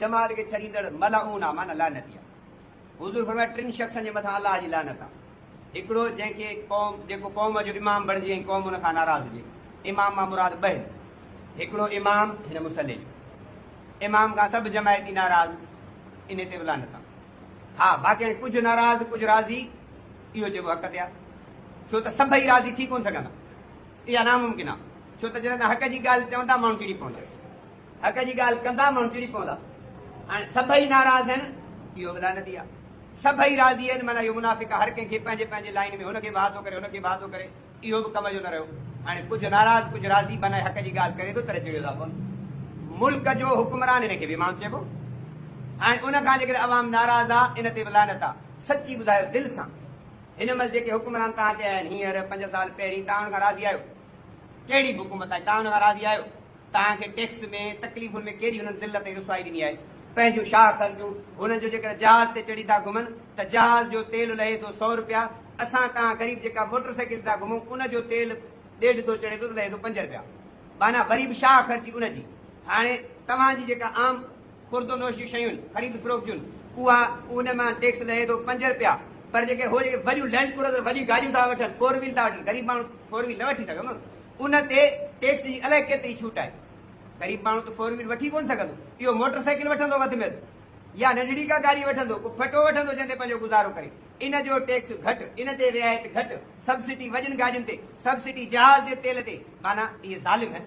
جماعت کي ڇڏيندڙ ملعون آ معنيٰ لعنتي آ. حضور فرمايو ٽن شخصن جي مٿان الله جي لعنت آ. هڪڙو جنهن کي قوم جيڪو قوم جو امام بڻجي ۽ قوم ان کان ناراض هجي. امام مان مراد ٻه آهن. هڪڙو امام هن مصلي جو. امام کان سڀ جماعتي ناراض انهي تي به لعنت آ. ها باقي هاڻي ڪجهه ناراض ڪجهه راضي اهو چئبو حق تي آ. ڇو ته سڀئي راضي ٿي ڪونه سگهندا. اها ناممڪن آ. ڇو ته جڏهن توهان حق جي ڳالهه چوندا ماڻهو چڙي پوندا. حق جي ڳالهه ڪندا ماڻهو چڙي پوندا. هاڻي سڀئي ناراض آهن اهو به لعنتي آهي. سڀئي راضي آهن معنيٰ اهو منافق آهي هر ڪنهن کي پنهنجي پنهنجي لائين ۾ هن کي به ها ٿو ڪري هن کي به ها ٿو ڪري اهو به ڪم جو نه رهيو. هاڻي ڪجهه ناراض ڪجهه راضي معنيٰ حق جي ڳالهه ڪري ٿو تڏهن چڙيو ٿا پون. ملڪ جو حڪمران هن کي به امام چئبو. هاڻي ان کان جيڪڏهن عوام ناراض آهي ان تي به لعنت آهي. سچي ٻڌايو دل سان هن مهل جيڪي حڪمران توهان تي آيا آهن هينئر پنج سال پهرين توهان ان کان راضي آهيو؟ ڪهڙي به حڪومت آئي توهان ان کان راضي آهيو؟ توهان کي ٽيڪس ۾ تڪليفن ۾ ڪيڏي هنن ذلت ۽ رسوائي ڏني آهي. پنهنجون شاهه خرچون هنن جو جيڪڏهن جهاز تي چڙهي ٿا گهمن ته جهاز جو تيل لهي ٿو سئو رپيا، اسان توهان غريب جيڪا موٽر سائيڪل تي ٿا گهمون ان جو تيل ڏيڍ سئو چڙهي ٿو ته لهي ٿو پنج رپيا. معنيٰ وري به شاهه خرچي ان جي. هاڻي توهان جي جيڪا عام خوردونوش جون شيون خريد فروخت جون اها ان مان ٽيڪس لهي ٿو پنج رپيا پر جيڪي هو جيڪي وڏيون لينڊ ڪروزر وڏيون گاڏيون ٿا وٺن فور ويل ٿا وٺن غريب ماڻهو فور ويل نه وٺي سگهندو نه ان تي ٽيڪس جي الائي ڪيتري ڇوٽ آهي. غريب ماڻهو ته فور ويل وٺي ڪونه سگهندو. اهو موٽر سائيڪل وٺندو وڌ ۾ وڌ يا ننڍڙي ڪا گاڏي وٺندو، ڪو ڦٽو وٺندو جنهن تي پنهنجو گذارو ڪري. ان جو ٽيڪس گهٽ، ان تي رعايت گهٽ، سبسڊي وڏين گاڏين تي، سبسڊي جهاز جي تيل تي، معنيٰ اهي ظالم آهن.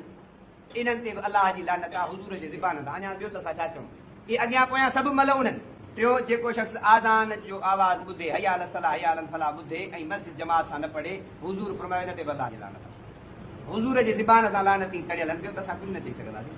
انهن تي به الله جي لعنت آ حضور جي زبان تان اڃا ٻيو ته اسان ڇا چئون. اهي اڳيان پويان سڀ ملعون آهن. ٽيون جيڪو شخص آذان جو آواز ٻڌي حي علي الصلوة حي علي الفلاح ٻڌي ۽ مسجد جماعت سان نه پڙهي حضور فرمايو ان تي به الله جي لعنت آ. حضور جي زبان سان لعنتي تڙيل آهن ٻيو ته اسان ڪجهه نه چئي سگهنداسين.